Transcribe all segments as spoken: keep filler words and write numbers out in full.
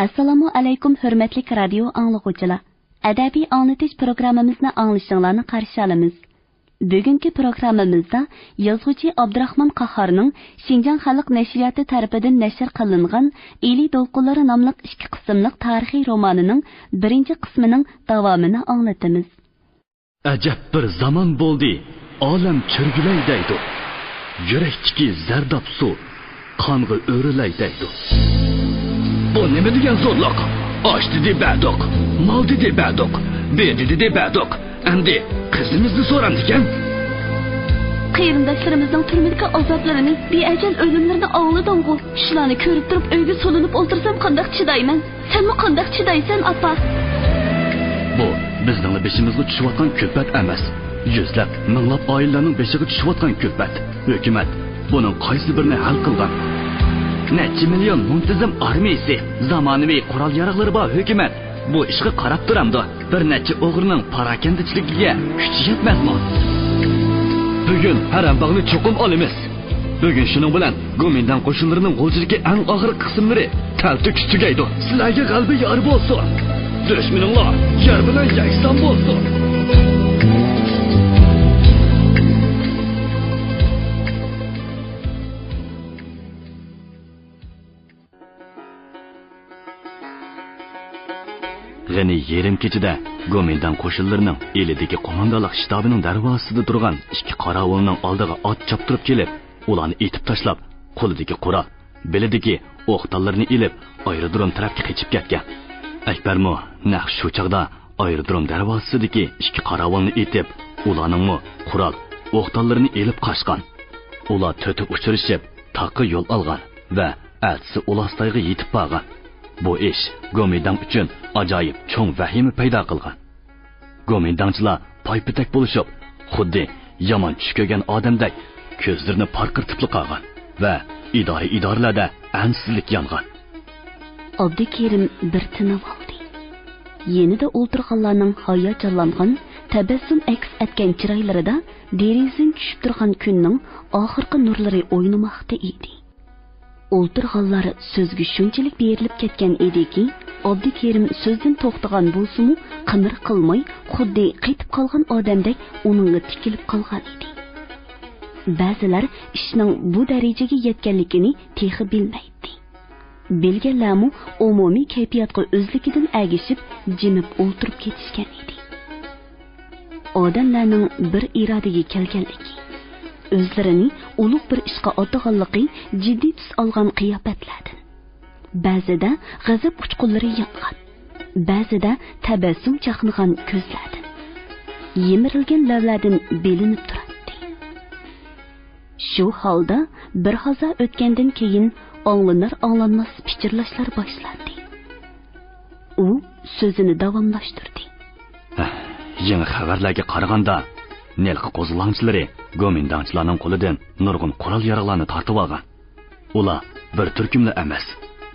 ئەسسالامۇ ئەلەيكۇم، ھۆرمەتلىك رادىيو ئاڭلىغۇچىلار! ئەدەبىي ئاڭلىتىش پروگراممىمىزنى ئاڭلىشىڭلارنى قارشى ئالىمىز. بۈگۈنكى پروگراممىمىزدا يازغۇچى ئابدۇراخمان قاھارنىڭ شىنجاڭ خەلق نەشرىياتى تەرىپىدىن نەشر قىلىنغان ئىلى دولقۇنلىرى ناملىق ئىككى قىسىملىق تارىخىي رومانىنىڭ بىرىنچى قىسمىنىڭ داۋامىنى ئاڭلىتىمىز. ئەجەب بىر زامان بولدى، ئالەم چۆرگۈلەي دەيدۇ. يۈرەكتىكى زەرداب سۇ قانغا ئۆرۈلەي دەيدۇ. بۇ نېمە دېگەن زورلۇق؟ ئاش دېدى بەردۇق، مال دېدى بەردۇق، بېردى دېدى بەردۇق. ئەمدى قىزىمىزنى سورامدىكەن؟ قېرىنداشلىرىمىزنىڭ تۈرمىدىكى ئازابلىرىنى، بىئەجەل ئۆلۈملىرىنى ئاڭلىدىڭغۇ؟ شۇلارنى كۆرۈپ تۇرۇپ ئۆيگە سولىنىپ ئولتۇرسام قانداق چىدايمەن؟ سەنمۇ قانداق چىدايسەن، ئاپا؟ بۇ بىزنىڭلا بېشىمىزغا چۈشۈۋاتقان كۈلپەت ئەمەس. يۈزلەپ، مىڭلاپ ئائىلىلەرنىڭ بېشىغا چۈشۈۋاتقان كۈلپەت. ھۆكۈمەت بۇنىڭ قايسى بىرىنى ھەل قىلغان؟ نەچچە مىليون مۇنتىزىم ئارمىيىسى، زامانىۋى قورال-ياراغلىرى بار ھۆكۈمەت بۇ ئىشقا قاراپ تۇرامدۇ؟ بىر نەچچە ئوغرىنىڭ پاراكەندىچىلىكىگە كۈچى يەتمەسمۇ؟ بۈگۈن ھەرەمباغنى چوقۇم ئالىمىز. بۈگۈن شۇنىڭ بىلەن گومىنداڭ قوشۇنلىرىنىڭ غۇلجىدىكى ئەڭ ئاخىرقى قىسىملىرى تەلتۆكۈس تۈگەيدۇ. سىلەرگە غەلىبە يار بولسۇن! دۈشمىنىڭلار يەر بىلەن يەكسان بولسۇن! غېنى يېرىم كېچىدە گومىنداڭ قوشۇنلىرىنىڭ ئىلىدىكى قوماندانلىق شتابىنىڭ دەرۋازىسىدا تۇرغان ئىككى قاراۋۇلنىڭ ئالدىغا ئات چاپتۇرۇپ كېلىپ، ئۇلارنى ئېتىپ تاشلاپ، قولىدىكى قورال، بېلىدىكى ئوق-دانلىرىنى ئېلىپ، ئايرودروم تەرەپكە قېچىپ كەتكەن. ئەكبەرمۇ نەق شۇ چاغدا ئايرودروم دەرۋازىسىدىكى ئىككى قاراۋۇلنى ئېتىپ، ئۇلارنىڭمۇ قورال، ئوق-دانلىرىنى ئېلىپ قاچقان. ئۇلار تۆتى ئۇچرىشىپ، تاغقا يول ئالغان ۋە ئەتىسى ئۇلاستايغا يېتىپ بارغان. بۇ ئىش گومىنداڭ ئۈچۈن ئاجايىپ چوڭ ۋەھىمە پەيدا قىلغان. گومىنداڭچىلار پايپېتەك بولۇشۇپ، خۇددى يامان چۈش كۆرگەن ئادەمدەك كۆزلىرىنى پارقىرىتىپلا قالغان ۋە ئىدارە-ئىدارىلەردە ئەنسىزلىك يانغان. ئابدۇكېرىم بىر تىنىۋالدى. يېنىدا ئولتۇرغانلارنىڭ ھاياجانلانغان، تەبەسسۇم ئەكس ئەتكەن چىرايلىرىدا دېرىزىدىن چۈشۈپ تۇرغان كۈننىڭ ئاخىرقى نۇرلىرى ئوينىماقتا ئىدى. ئولتۇرغانلار سۆزگە شۇنچىلىك بېرىلىپ كەتكەن ئىدىكى، ئابدۇكېرىم سۆزدىن توختىغان بولسىمۇ، قىمىر قىلماي، خۇددى قېتىپ قالغان ئادەمدەك ئۇنىڭغا تىكىلىپ قالغان ئىدى. بەزىلەر ئىشنىڭ بۇ دەرىجىگە يەتكەنلىكىنى تېخى بىلمەيتتى. بىلگەنلەرمۇ ئومۇمىي كەيپىياتقا ئۆزلۈكىدىن ئەگىشىپ، جىمىپ ئولتۇرۇپ كېتىشكەن ئىدى. ئادەملەرنىڭ بىر ئىرادىگە كەلگەنلىكى، ئۆزلىرىنى ئۇلۇغ بىر ئىشقا ئاتىغانلىقى جىددىي تۈس ئالغان قىياپەتلەردىن، بەزىدە غەزەپ ئۇچقۇنلىرى يانغان، بەزىدە تەبەسسۇم چاقنىغان كۆزلەردىن، يىمىرىلگەن لەۋلەردىن بىلىنىپ تۇراتتى. شۇ ھالدا بىر ھازا ئۆتكەندىن كېيىن ئاڭلىنار-ئاڭلانماس پىچىرلاشلار باشلاندى. ئۇ سۆزىنى داۋاملاشتۇردى. ھە، يېڭى خەۋەرلەرگە قارىغاندا، نېلقا قوزغىلاڭچىلىرى گومىنداڭچىلارنىڭ قولىدىن نۇرغۇن قورال-ياراغلارنى تارتىۋالغان. ئۇلار بىر تۈركۈملا ئەمەس،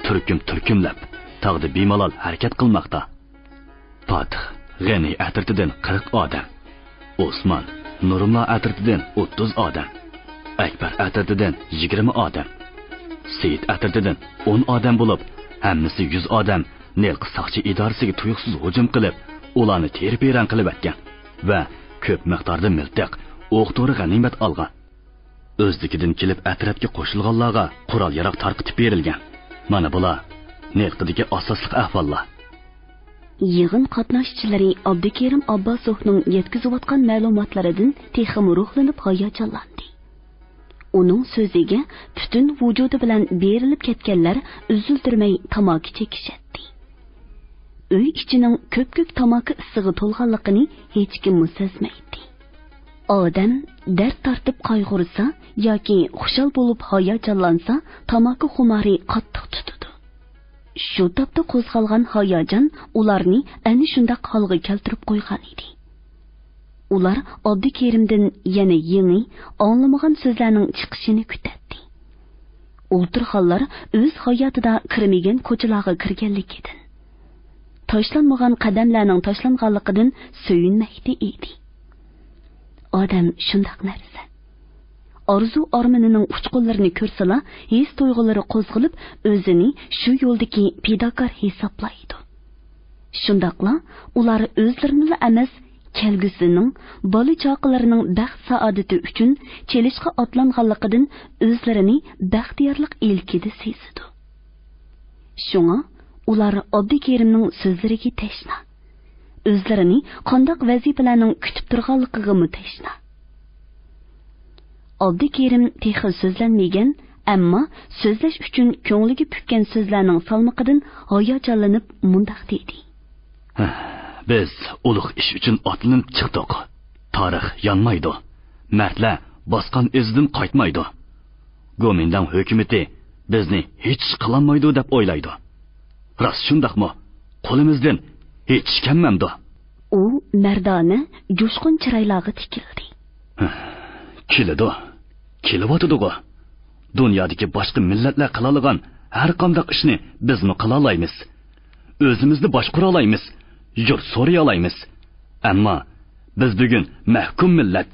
تۈركۈم-تۈركۈملەپ، تاغدا بىمالال ھەرىكەت قىلماقتا. پاتىخ غېنى ئەترىتىدىن قىرىق ئادەم، ئوسمان، نۇرۇملار ئەترىتىدىن ئوتتۇز ئادەم، ئەكبەر ئەترىتىدىن يىگىرمە ئادەم، سېيىت ئەترىتىدىن ئون ئادەم بولۇپ، ھەممىسى يۈز ئادەم نېلقا ساقچى ئىدارىسىگە تۇيۇقسىز ھۇجۇم قىلىپ، ئۇلارنى تېرە-پېرەڭ قىلىۋەتكەن ۋە كۆپ مىقداردا مىلتىق، ئوق-دورا غەنىيمەت ئالغان. ئۆزلۈكىدىن كېلىپ ئەترەتكە قوشۇلغانلارغا قورال-ياراغ تارقىتىپ بېرىلگەن. مانا بۇلار نېلقىدىكى ئاساسلىق ئەھۋاللار. يىغىن قاتناشچىلىرى ئابدۇكېرىم ئابباسوفنىڭ يەتكۈزۈۋاتقان مەلۇماتلىرىدىن تېخىمۇ روھلىنىپ ھاياجانلاندى. ئۇنىڭ سۆزىگە پۈتۈن ۋۇجۇدى بىلەن بېرىلىپ كەتكەنلەر ئۈزۈلدۈرمەي تاماكا چېكىشەتتى. ئۆي ئىچىنىڭ كۆپكۆك تاماكا ئىسىغا تولغانلىقىنى ھېچكىممۇ سەزمەيتتى. ئادەم دەرد تارتىپ قايغۇرسا ياكى خۇشال بولۇپ ھاياجانلانسا، تاماكا خۇمارى قاتتىق تۇتىدۇ. شۇ تاپتا قوزغالغان ھاياجان ئۇلارنى ئەنە شۇنداق ھالغا كەلتۈرۈپ قويغان ئىدى. ئۇلار ئابدۇكېرىمدىن يەنە يېڭى، ئاڭلىمىغان سۆزلەرنىڭ چىقىشىنى كۈتەتتى. ئولتۇرغانلار ئۆز ھاياتىدا كىرمىگەن كوچىلارغا كىرگەنلىكىدىن، تاشلانمىغان قەدەملەرنىڭ تاشلانغانلىقىدىن سۆيۈنمەكتە ئىدى. ئادەم شۇنداق نەرسە. ئارزۇ-ئارمىنىنىڭ ئۇچقۇنلىرىنى كۆرسىلا، ھېس-تۇيغۇلىرى قوزغىلىپ، ئۆزىنى شۇ يولدىكى پىداكار ھېسابلايدۇ. شۇنداقلا ئۇلار ئۆزلىرىنىلا ئەمەس، كەلگۈسىنىڭ، بالا-چاقىلىرىنىڭ بەخت-سائادىتى ئۈچۈن چېلىشقا ئاتلانغانلىقىدىن ئۆزلىرىنى بەختىيارلىق ئىلكىدە سېزىدۇ. شۇڭا ئۇلار ئابدۇكېرىمنىڭ سۆزلىرىگە تەشنا. ئۆزلىرىنى قانداق ۋەزىپىلەرنىڭ كۈتۈپ تۇرغانلىقىغىمۇ تەشنا. ئابدۇكېرىم تېخى سۆزلەنمىگەن، ئەمما سۆزلەش ئۈچۈن كۆڭلىگە پۈككەن سۆزلەرنىڭ سالمىقىدىن ھاياجانلىنىپ مۇنداق دېدى. بىز ئۇلۇغ ئىش ئۈچۈن ئاتلىنىپ چىقتۇق. تارىخ يانمايدۇ. مەردلەر باسقان ئىزىدىن قايتمايدۇ. گومىنداڭ ھۆكۈمىتى بىزنى ھېچ ئىش قىلالمايدۇ دەپ ئويلايدۇ. راست شۇنداقمۇ؟ قولىمىزدىن ھېچ ئىش كەلمەمدۇ؟ ئۇ مەردانە، جۇشقۇن چىرايلارغا تىكىلدى. كېلىدۇ. كېلىۋاتىدىغۇ. دۇنيادىكى باشقا مىللەتلەر قىلالىغان ھەر قانداق ئىشنى بىزمۇ قىلالايمىز. ئۆزىمىزنى باشقۇرالايمىز. يۇرت سورىيالايمىز. ئەمما بىز بۈگۈن مەھكۇم مىللەت.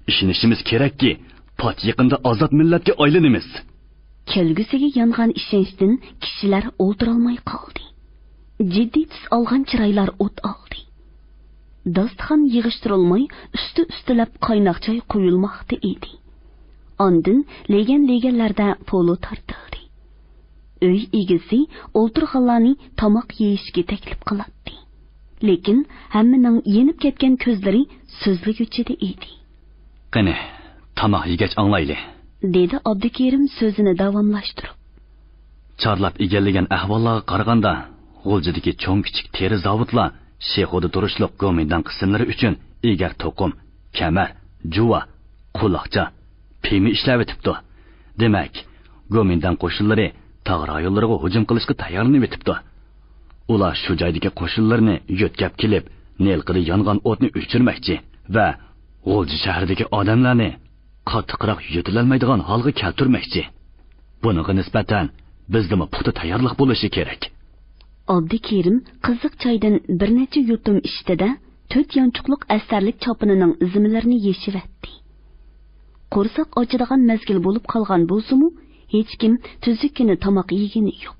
ئىشىنىشىمىز كېرەككى، پات يېقىندا ئازاد مىللەتكە ئايلىنىمىز. كەلگۈسىگە يانغان ئىشەنچتىن كىشىلەر ئولتۇرالماي قالدى. جىددىي تۈس ئالغان چىرايلار ئوت ئالدى. داستىخان يىغىشتۇرۇلماي، ئۈستى-ئۈستىلەپ قايناق چاي قۇيۇلماقتا ئىدى. ئاندىن لېگەن-لېگەنلەردە پولۇ تارتىلدى. ئۆي ئىگىسى ئولتۇرغانلارنى تاماق يېيىشكە تەكلىپ قىلاتتى. لېكىن ھەممىنىڭ يېنىپ كەتكەن كۆزلىرى سۆزلىگۈچىدە ئىدى. قېنى، تاماق يېگەچ ئاڭلايلى، دېدى ئابدۇكېرىم سۆزىنى داۋاملاشتۇرۇپ. چارلاپ ئىگىلىگەن ئەھۋاللارغا قارىغاندا، غۇلجىدىكى چوڭ-كىچىك تېرە زاۋۇتلار شېخۇدا تۇرۇشلۇق گومىنداڭ قىسىملىرى ئۈچۈن ئېگەر توقۇم، كەمەر، جۇۋا، قۇلاقچا، پىيمە ئىشلەۋېتىپتۇ. دېمەك، گومىنداڭ قوشۇنلىرى تاغ رايونلىرىغا ھۇجۇم قىلىشقا تەييارلىنىۋېتىپتۇ. ئۇلار شۇ جايدىكى قوشۇنلىرىنى يۆتكەپ كېلىپ، نىلقىدا يانغان ئوتنى ئۆچۈرمەكچى ۋە غۇلجا شەھىرىدىكى ئادەملەرنى قاتتىقراق يۆتىلەلمەيدىغان ھالغا كەلتۈرمەكچى. بۇنىڭغا نىسبەتەن بىزدىمۇ پۇختا تەييارلىق بولۇشى كېرەك. ئابدۇكېرىم قىزىق چايدىن بىر نەچچە يۇتۇم ئىچتى-دە، تۆت يانچۇقلۇق ئەستەرلىك چاپىنىنىڭ ئىزمىلىرىنى يېشىۋەتتى. قورساق ئاچىدىغان مەزگىل بولۇپ قالغان بولسىمۇ، ھېچكىم تۈزۈككىنە تاماق يېگىنى يوق.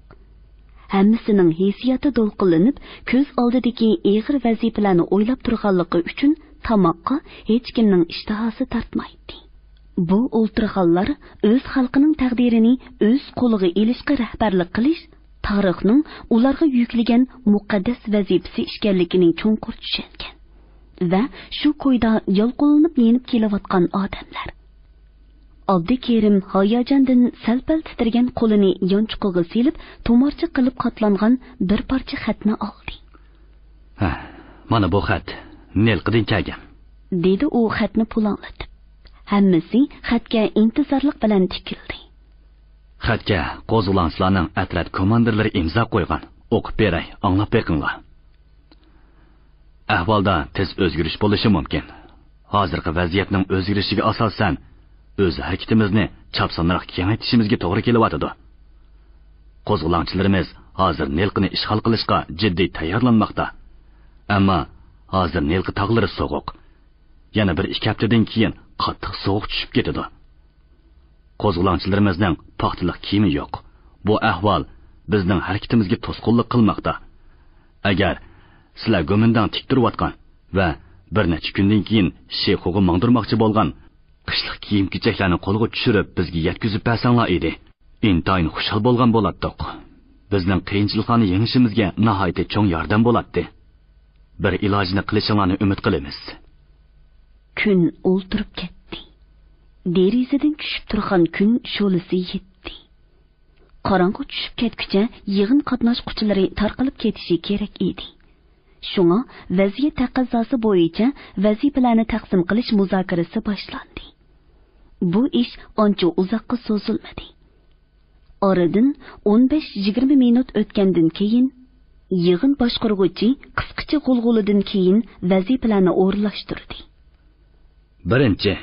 ھەممىسىنىڭ ھېسسىياتى دولقۇنلىنىپ، كۆز ئالدىدىكى ئېغىر ۋەزىپىلەرنى ئويلاپ تۇرغانلىقى ئۈچۈن تاماققا ھېچكىمنىڭ ئىشتىھاسى تارتمايتتى. بۇ ئولتۇرغانلار ئۆز خەلقىنىڭ تەقدىرىنى ئۆز قولىغا ئېلىشقا رەھبەرلىك قىلىش تارىخنىڭ ئۇلارغا يۈكلىگەن مۇقەددەس ۋەزىپىسى ئىكەنلىكىنى چوڭقۇر چۈشەنگەن ۋە شۇ كويدا يالقۇنلىنىپ يېنىپ كېلىۋاتقان ئادەملەر. ئابدۇكېرىم ھاياجاندىن سەل-پەل تىترىگەن قولىنى يانچۇقىغا سېلىپ، تۇمارچە قىلىپ قاتلانغان بىر پارچە خەتنى ئالدى. ھە، مانا بۇ خەت نىلقىدىن كەلگەن، دېدى ئۇ خەتنى پۇلاڭلىتىپ. ھەممىسى خەتكە ئىنتىزارلىق بىلەن تىكىلدى. خەتكە قوزغىلاڭچىلارنىڭ ئەترەت كوماندىرلىرى ئىمزا قويغان. ئوقۇپ بېرەي، ئاڭلاپ بېقىڭلار. ئەھۋالدا تېز ئۆزگىرىش بولۇشى مۇمكىن. ھازىرقى ۋەزىيەتنىڭ ئۆزگىرىشىگە ئاساسەن، ئۆز ھەرىكىتىمىزنى چاپسانراق كېڭەيتىشىمىزگە توغرا كېلىۋاتىدۇ. قوزغىلاڭچىلىرىمىز ھازىر نىلقىنى ئىشغال قىلىشقا جىددىي تەييارلانماقتا. ئەمما ھازىر نىلقا تاغلىرى سوغۇق. يەنە بىر ئىككى ھەپتىدىن كېيىن قاتتىق سوغۇق چۈشۈپ كېتىدۇ. قوزغىلاڭچىلىرىمىزنىڭ پاختىلىق كىيىمى يوق. بۇ ئەھۋال بىزنىڭ ھەرىكىتىمىزگە توسقۇنلۇق قىلماقتا. ئەگەر سىلەر گومىنداڭ تىك تۇرۇۋاتقان ۋە بىر نەچچە كۈندىن كېيىن شىخۇغا ماڭدۇرماقچى بولغان قىشلىق كىيىم-كېچەكلەرنى قولغا چۈشۈرۈپ، بىزگە يەتكۈزۈپ بەرسەڭلار ئىدى. ئىنتايىن خۇشال بولغان بولاتتۇق. بىزنىڭ قىيىنچىلىقلارنى يېڭىشىمىزگە ناھايىتى چوڭ ياردەم بولاتتى. بىر ئىلاجىنى قىلىشىڭلارنى ئۈمىد قىلىمىز. كۈن ئولتۇرۇپ كەتتى. دېرىزىدىن چۈشۈپ تۇرغان كۈن شولىسى يىتتى. قاراڭغۇ چۈشۈپ كەتكۈچە يىغىن قاتناشقۇچىلىرى تارقىلىپ كېتىشى كېرەك ئىدى. شۇڭا ۋەزىيەت تەقەززاسى بويىچە ۋەزىپىلەرنى تەقسىم قىلىش مۇزاكىرىسى باشلاندى. بۇ ئىش ئانچە ئۇزاققا سوزۇلمىدى. ئارىدىن ئون بەش يىگىرمە مىنۇت ئۆتكەندىن كېيىن، يىغىن باشقۇرغۇچى قىسقىچە غۇلغۇلىدىن كېيىن ۋەزىپىلەرنى ئورۇنلاشتۇردى. بىرىنچى،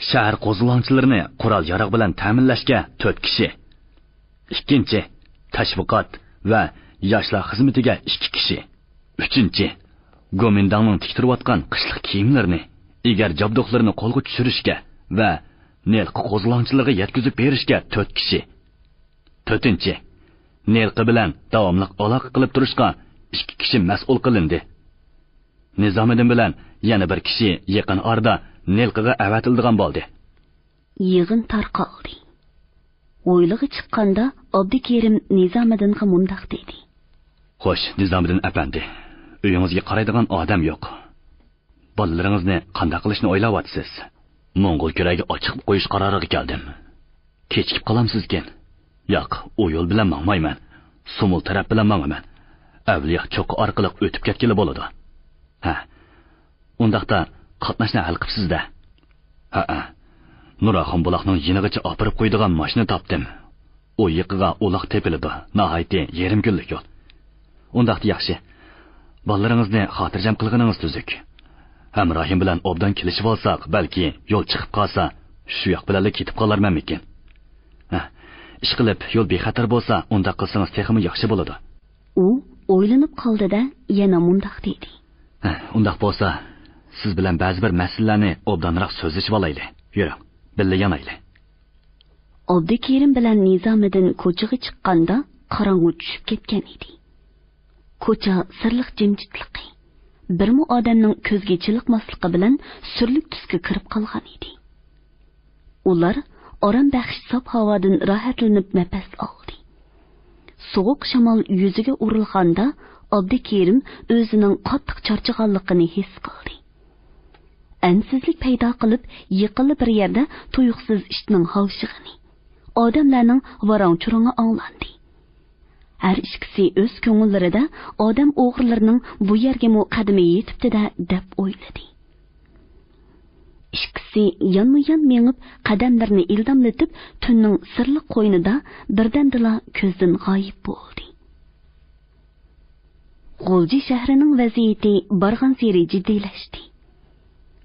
شەھەر قوزغىلاڭچىلىرىنى قورال-ياراغ بىلەن تەمىنلەشكە تۆت كىشى. ئىككىنچى، تەشۋىقات ۋە ياشلار خىزمىتىگە ئىككى كىشى. ئۈچىنچى، گومىنداڭنىڭ تىكتۈرۈۋاتقان قىشلىق كىيىملىرىنى، ئېگەر جابدۇقلىرىنى قولغا چۈشۈرۈشكە ۋە نىلقا قوزغىلاڭچىلىرىغا يەتكۈزۈپ بېرىشكە تۆت كىشى. تۆتىنچى، نىلقا بىلەن داۋاملىق ئالاقە قىلىپ تۇرۇشقا ئىككى كىشى مەسئۇل قىلىندى. نىزامىدىن بىلەن يەنە بىر كىشى يېقىن ئارىدا نىلقىغا ئەۋەتىلىدىغان بولدى. يىغىن تارقالدى. ھويلىغا چىققاندا ئابدۇكېرىم نىزامىدىنغا مۇنداق دېدى. خوش، نىزامىدىن ئەپەندى، ئۆيىڭىزگە قارايدىغان ئادەم يوق. بالىلىرىڭىزنى قانداق قىلىشنى ئويلاۋاتىسىز؟ موڭغۇل كۈرەگە ئاچىقىپ قويۇش قارارىغا كەلدىم. كېچىكىپ قالامسىزكىن؟ ياق، ئۇ يول بىلەن ماڭمايمەن. سومۇل تەرەپ بىلەن ماڭىمەن. ئەۋلىيا چوققا ئارقىلىق ئۆتۈپ كەتكىلى بولىدۇ. ھە، ئۇنداقتا قاتناشنى ھەل قىپسىز-دە. ھەئە، نۇراخۇن بۇلاقنىڭ يېنىغىچە ئاپىرىپ قويىدىغان ماشىنا تاپتىم. ئۇ يېقىغا ئۇلاق تېپىلىدۇ، ناھايىتى يېرىم كۈنلۈك يول. ئۇنداقتا ياخشى. بالىلىرىڭىزنى خاتىرجەم قىلغىنىڭىز تۈزۈك. ھەمراھىم بىلەن ئوبدان كېلىشىۋالساق، بەلكى يول چىقىپ قالسا، شۇ ياق بىلەنلا كېتىپ قالارمەنمىكىن؟ ھە، ئىشقىلىپ يول بىخەتەر بولسا، ئۇنداق قىلسىڭىز تېخىمۇ ياخشى بولىدۇ. ئۇ ئويلىنىپ قالدى-دە، يەنە مۇنداق دېدى. ھە، ئۇنداق بولسا، سىز بىلەن بەزى بىر مەسىلىلەرنى ئوبدانراق سۆزلىشىۋالايلى. يۈرۈڭ، بىللە يانايلى. ئابدۇكېرىم بىلەن نىزامىدىن كوچىغا چىققاندا قاراڭغۇ چۈشۈپ كەتكەن ئىدى. كوچا سىرلىق جىمجىتلىقى، بىرمۇ ئادەمنىڭ كۆزگە چېلىقماسلىقى بىلەن سۈرلۈك تۈسكە كىرىپ قالغان ئىدى. ئۇلار ئارام بەخش ساپ ھاۋادىن راھەتلىنىپ نەپەس ئالدى. سوغۇق شامال يۈزىگە ئۇرۇلغاندا ئابدۇكېرىم ئۆزىنىڭ قاتتىق چارچىغانلىقىنى ھېس قىلدى. ئەنسىزلىك پەيدا قىلىپ، يېقىنلا بىر يەردە تۇيۇقسىز ئىتنىڭ ھاۋشىغىنى، ئادەملەرنىڭ ۋاراڭ-چۇرۇڭى ئاڭلاندى. ھەر ئىككىسى ئۆز كۆڭۈللىرىدە ئادەم ئوغرىلىرىنىڭ بۇ يەرگىمۇ قەدىمى يېتىپتۇ-دە دەپ ئويلىدى. ئىككىسى يانمۇ يان مېڭىپ، قەدەملىرىنى ئىلداملىتىپ، تۈننىڭ سىرلىق قوينىدا بىردەمدىلا كۆزدىن غايىب بولدى. غۇلجى شەھىرىنىڭ ۋەزىيىتى بارغانسېرى جىددىيلەشتى.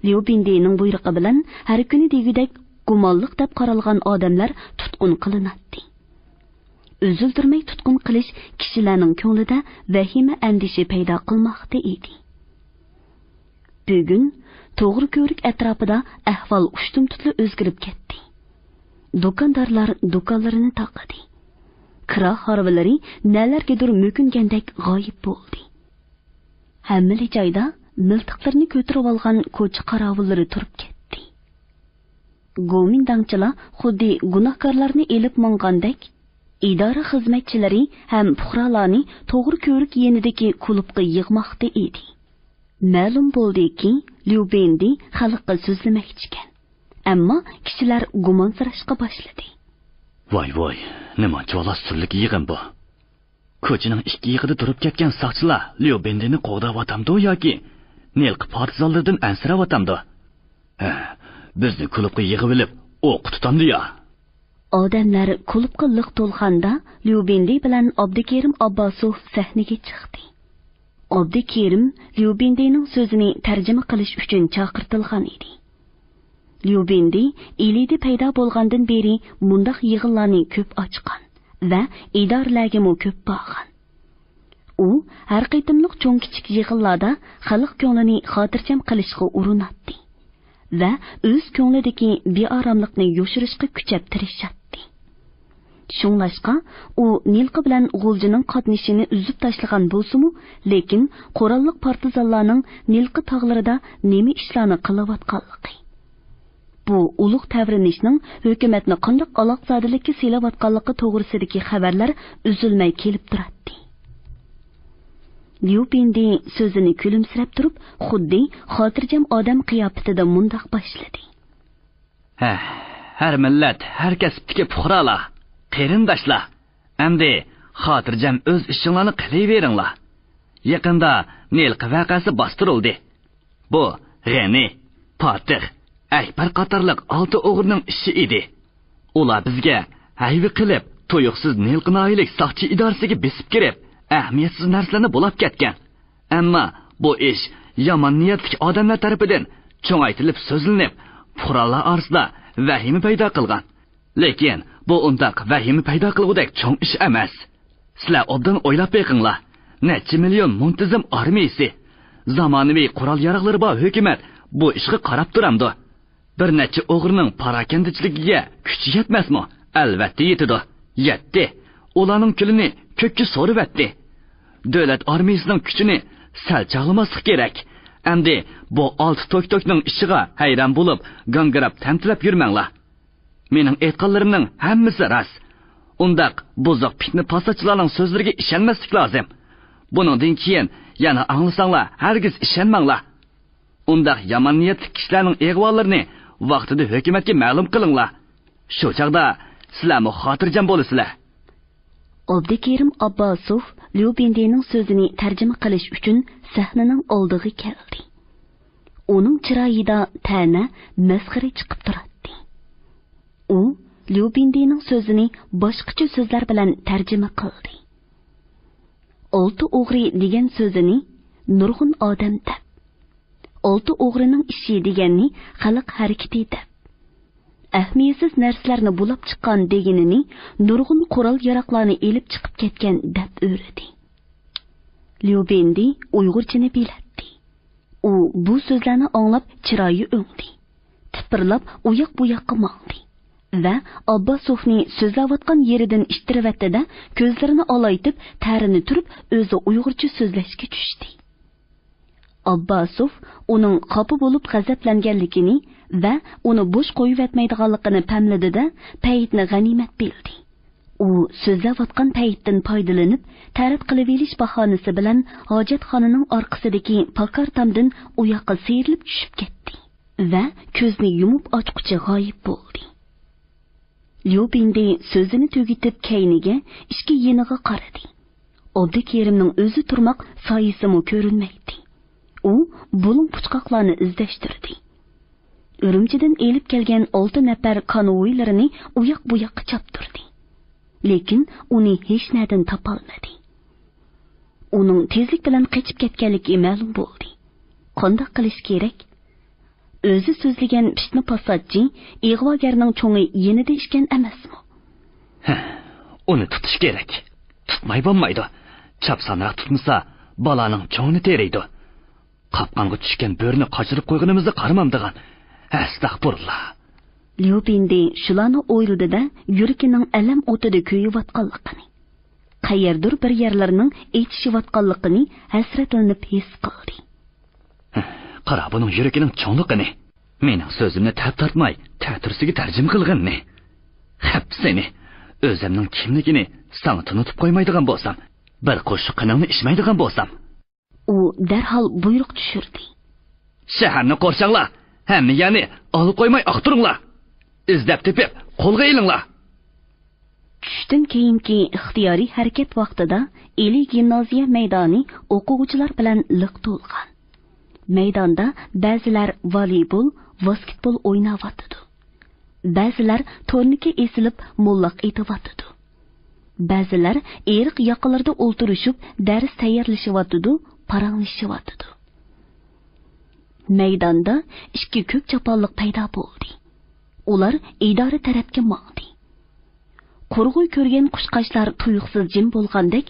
ليۇ بىندىنىڭ بۇيرۇقى بىلەن ھەر كۈنى دېگۈدەك گۇمانلىق دەپ قارالغان ئادەملەر تۇتقۇن قىلىناتتى. ئۈزۈلدۈرمەي تۇتقۇن قىلىش كىشىلەرنىڭ كۆڭلىدە ۋەھىمە ئەندىشە پەيدا قىلماقتا ئىدى. بۈگۈن توغرا كۆۋرۈك ئەتراپىدا ئەھۋال ئۇشتۇمتۇتلا ئۆزگىرىپ كەتتى. دۇكاندارلار دۇكانلىرىنى تاقىدى. كىرا ھارۋىلىرى نەلەرگىدۇر مۆكۈنگەندەك غايىب بولدى. ھەممىلا جايدا مىلتىقلىرىنى كۆتۈرۈۋالغان كوچا قاراۋۇللىرى تۇرۇپ كەتتى. گومىنداڭچىلار خۇددى گۇناھكارلارنى ئېلىپ ماڭغاندەك، ئىدارە خىزمەتچىلىرى ھەم پۇقرالارنى توغرا كۆۋرۈك يېنىدىكى كۇلۇبقا يىغماقتا ئىدى. مەلۇم بولدىكى، ليۇ بېندى خەلققە سۆزلىمەكچىكەن. ئەمما كىشىلەر گۇمانسىراشقا باشلىدى. ۋاي ۋاي، نېمانچىۋالا سۈرلۈك يىغىن بۇ! كوچىنىڭ ئىككى يېقىدا تۇرۇپ كەتكەن ساقچىلار ليۇ بېندىنى قوغداۋاتامدۇ ياكى نىلقا پارتىزانلىرىدىن ئەنسىرەۋاتامدۇ؟ ھە، بىزنى كۇلۇبقا يىغىۋېلىپ ئوققا تۇتامدۇ يا؟ ئادەملەر كۇلۇبقا لىق تولغاندا، ليۇ بېندى بىلەن ئابدۇكېرىم ئابباسوف سەھنىگە چىقتى. ئابدۇكېرىم ليۇ بېندىنىڭ سۆزىنى تەرجىمە قىلىش ئۈچۈن چاقىرتىلغان ئىدى. ليۇ بېندى ئىلىدە پەيدا بولغاندىن بېرى مۇنداق يىغىنلارنى كۆپ ئاچقان ۋە ئىدارىلەرگىمۇ كۆپ بارغان. ئۇ ھەر قېتىملىق چوڭ-كىچىك يىغىنلاردا خەلق كۆڭلىنى خاتىرجەم قىلىشقا ئۇرۇناتتى ۋە ئۆز كۆڭلىدىكى بىئاراملىقنى يوشۇرۇشقا كۈچەپ تىرىشاتتى. شۇڭلاشقا، ئۇ نىلقا بىلەن غۇلجىنىڭ قاتنىشىنى ئۈزۈپ تاشلىغان بولسىمۇ، لېكىن قوراللىق پارتىزانلارنىڭ نىلقا تاغلىرىدا نېمە ئىشلارنى قىلىۋاتقانلىقى، بۇ ئۇلۇغ تەۋرىنىشنىڭ ھۆكۈمەتنى قانداق ئالاقزادىلىككە سېلىۋاتقانلىقى توغرىسىدىكى خەۋەرلەر ئۈزۈلمەي كېلىپ تۇراتتى. ليۇ بىندى سۆزىنى كۈلۈمسىرەپ تۇرۇپ، خۇددى خاتىرجەم ئادەم قىياپىتىدە مۇنداق باشلىدى. ھە، ھەر مىللەت، ھەر كەسىپتىكى پۇقرالار، قېرىنداشلار، ئەمدى خاتىرجەم ئۆز ئىشىڭلارنى قىلىۋېرىڭلار. يېقىندا نىلقا ۋەقەسى باستۇرۇلدى. بۇ غېنى، پاتىخ، ئەكبەر قاتارلىق ئالتە ئوغرىنىڭ ئىشى ئىدى. ئۇلار بىزگە ھەيۋە قىلىپ، تۇيۇقسىز نىلقا ناھىيەلىك ساقچى ئىدارىسىگە بېسىپ كىرىپ، ئەھمىيەتسىز نەرسىلەرنى بۇلاپ كەتكەن. ئەمما بۇ ئىش يامان نىيەتلىك ئادەملەر تەرىپىدىن چوڭايتىلىپ سۆزلىنىپ، پۇقرالار ئارىسىدا ۋەھىمە پەيدا قىلغان. لېكىن بۇ ئۇنداق ۋەھىمە پەيدا قىلغۇدەك چوڭ ئىش ئەمەس. سىلەر ئوبدان ئويلاپ بېقىڭلار. نەچچە مىليون مۇنتىزىم ئارمىيىسى، زامانىۋى قورال-ياراغلىرى بار ھۆكۈمەت بۇ ئىشقا قاراپ تۇرامدۇ؟ بىر نەچچە ئوغرىنىڭ پاراكەندىچىلىكىگە كۈچى يەتمەسمۇ؟ ئەلۋەتتە يېتىدۇ. يەتتى. ئۇلارنىڭ كۈلىنى كۆككە سورۇۋەتتى. دۆلەت ئارمىيىسىنىڭ كۈچىنى سەل چاغلىماسلىق كېرەك. ئەمدى بۇ ئالتە توك-توكنىڭ ئىشىغا ھەيران بولۇپ، گاڭگىراپ، تەمتىلەپ يۈرمەڭلار. مېنىڭ ئېيتقانلىرىمنىڭ ھەممىسى راست. ئۇنداق بۇزۇق پىتنە-پاساتچىلارنىڭ سۆزلىرىگە ئىشەنمەسلىك لازىم. بۇنىڭدىن كېيىن يەنە ئاڭلىساڭلار، ھەرگىز ئىشەنمەڭلار. ئۇنداق يامان نىيەتلىك كىشىلەرنىڭ ئىغۋالىرىنى ۋاقتىدا ھۆكۈمەتكە مەلۇم قىلىڭلار. شۇ چاغدا سىلەرمۇ خاتىرجەم بولىسىلەر. ئابدۇكېرىم ئابباسوف ليۇ بىندىنىڭ سۆزىنى تەرجىمە قىلىش ئۈچۈن سەھنىنىڭ ئالدىغا كەلدى. ئۇنىڭ چىرايىدا تەنە، مەسخىرە چىقىپ تۇراتتى. ئۇ ليۇ بىندىنىڭ سۆزىنى باشقىچە سۆزلەر بىلەن تەرجىمە قىلدى. ئالتە ئوغرى دېگەن سۆزىنى نۇرغۇن ئادەم دەپ، ئالتە ئوغرىنىڭ ئىشى دېگەننى خەلق ھەرىكىتى دەپ، ئەھمىيەتسىز نەرسىلەرنى بۇلاپ چىققان دېگىنىنى نۇرغۇن قورال-ياراغلارنى ئېلىپ چىقىپ كەتكەن دەپ ئۆرۈدى. ليۇ بىندى ئۇيغۇرچىنى بىلەتتى. ئۇ بۇ سۆزلەرنى ئاڭلاپ چىرايى ئۆڭدى. تىپىرلاپ ئۇياق-بۇياققا ماڭدى ۋە ئابباسوفنى سۆزلەۋاتقان يېرىدىن ئىتتىرىۋەتتى-دە، كۆزلىرىنى ئالايتىپ، تەرىنى تۈرۈپ، ئۆزى ئۇيغۇرچە سۆزلەشكە چۈشتى. ئابباسوف ئۇنىڭ خاپا بولۇپ غەزەپلەنگەنلىكىنى ۋە ئۇنى بوش قويۇۋەتمەيدىغانلىقىنى پەملىدى-دە، پەيتنى غەنىيمەت بىلدى. ئۇ سۆزلەۋاتقان پەيتتىن پايدىلىنىپ، تەرەت قىلىۋېلىش باھانىسى بىلەن ھاجەتخانىنىڭ ئارقىسىدىكى پاكار تامدىن ئۇياققا سىيرىلىپ چۈشۈپ كەتتى ۋە كۆزنى يۇمۇپ ئاچقۇچە غايىب بولدى. ليۇ بىندى سۆزىنى تۈگىتىپ كەينىگە، ئىشىكى يېنىغا قارىدى. ئابدۇكېرىمنىڭ ئۆزى تۇرماق سايىسىمۇ كۆرۈنمەيتتى. ئۇ بۇلۇڭ-پۇچقاقلارنى ئىزدەشتۈردى. ئۈرۈمچىدىن ئېلىپ كەلگەن ئالتە نەپەر كانۋويلىرىنى ئۇياق-بۇياققا چاپتۇردى. لېكىن ئۇنى ھېچنەدىن تاپالمىدى. ئۇنىڭ تېزلىك بىلەن قېچىپ كەتكەنلىكى مەلۇم بولدى. قانداق قىلىش كېرەك؟ ئۆزى سۆزلىگەن پىتنە-پاساتچى، ئىغۋاگەرنىڭ چوڭى يېنىدا ئىكەن ئەمەسمۇ؟ ھە، ئۇنى تۇتۇش كېرەك. تۇتماي بولمايدۇ. چاپسانراق تۇتمىسا، بالانىڭ چوڭىنى تېرىيدۇ. قاپقانغا چۈشكەن بۆرىنى قاچۇرۇپ قويغىنىمىزدا قارىمامدىغان. ئەستەغپۇرۇللا. ليۇ بىندى شۇلارنى ئويلىدى-دە، يۈرىكىنىڭ ئەلەم ئوتىدا كۆيۈۋاتقانلىقىنى، قەيەردۇر بىر يەرلىرىنىڭ ئېچىشىۋاتقانلىقىنى ھەسرەتلىنىپ ھېس قىلدى. قارا، بۇنىڭ يۈرىكىنىڭ چوڭلۇقىنى. مېنىڭ سۆزۈمنى تەپ تارتماي، تەتۈرىسىگە تەرجىمە قىلغىنىنى. خەپ سېنى. ئۆزۈمنىڭ كىملىكىنى ساڭا تونۇتۇپ قويمايدىغان بولسام، بىر قوشۇق قېنىڭنى ئىچمەيدىغان بولسام. ئۇ دەرھال بۇيرۇق چۈشۈردى. شەھەرنى قورشاڭلار! ھەممە يەرنى ئالا قويماي ئاختۇرۇڭلار! ئىزدەپ تېپىپ، قولغا ئېلىڭلار! چۈشتىن كېيىنكى ئىختىيارىي ھەرىكەت ۋاقتىدا ئىلى گىمنازىيە مەيدانى ئوقۇغۇچىلار بىلەن لىق تولغان. مەيداندا بەزىلەر ۋالىبول، ۋاسكېتبول ئويناۋاتىدۇ. بەزىلەر تورنىكى ئېسىلىپ موللاق ئېتىۋاتىدۇ. بەزىلەر ئېرىق ياقىلىرىدا ئولتۇرۇشۇپ دەرس تەييارلىشىۋاتىدۇ، پاراڭلىشىۋاتىدۇ. مەيداندا ئىككى كۆك چاپانلىق پەيدا بولدى. ئۇلار ئىدارە تەرەپكە ماڭدى. قۇرغۇي كۆرگەن قۇشقاچلار تۇيۇقسىز جىم بولغاندەك،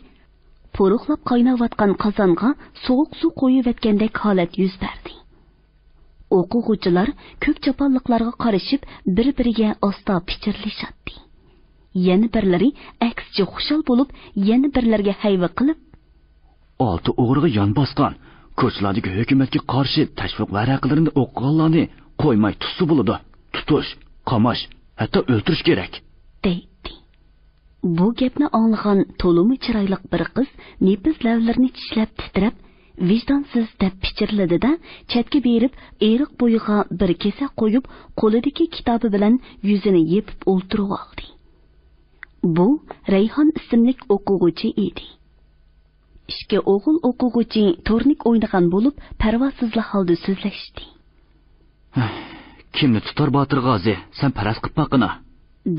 پۇرۇقلاپ قايناۋاتقان قازانغا سوغۇق سۇ قۇيۇۋەتكەندەك ھالەت يۈز بەردى. ئوقۇغۇچىلار كۆك چاپانلىقلارغا قارىشىپ، بىر-بىرىگە ئاستا پىچىرلىشاتتى. يەنە بىرلىرى ئەكسىچە خۇشال بولۇپ، يەنە بىرلىرىگە ھەيۋە قىلىپ، ئالتە ئوغرىغا يان باسقان، كوچىلاردىكى ھۆكۈمەتكە قارشى تەشۋىق ۋەرەقىلىرىنى ئوقۇغانلارنى قويماي تۇتسا بولىدۇ. تۇتۇش، قاماش، ھەتتا ئۆلتۈرۈش كېرەك. دەيتتى. بۇ گەپنى ئاڭلىغان تولىمۇ چىرايلىق بىر قىز نېپىز لەۋلىرىنى چىشلەپ تىترەپ، ۋىجدانسىز دەپ پىچىرلىدى-دە، چەتكە بېرىپ، ئېرىق بويىغا بىر كېسەك قويۇپ، قولىدىكى كىتابى بىلەن يۈزىنى يېپىپ ئولتۇرۇۋالدى. بۇ رەيھان ئىسىملىك ئوقۇغۇچى ئىدى. ئىككى ئوغۇل ئوقۇغۇچى تورنىك ئوينىغان بولۇپ، پەرۋاسىزلا ھالدا سۆزلەشتى. كىمنى تۇتار باتۇر غازى، سەن پەرەز قىپ باققىنا.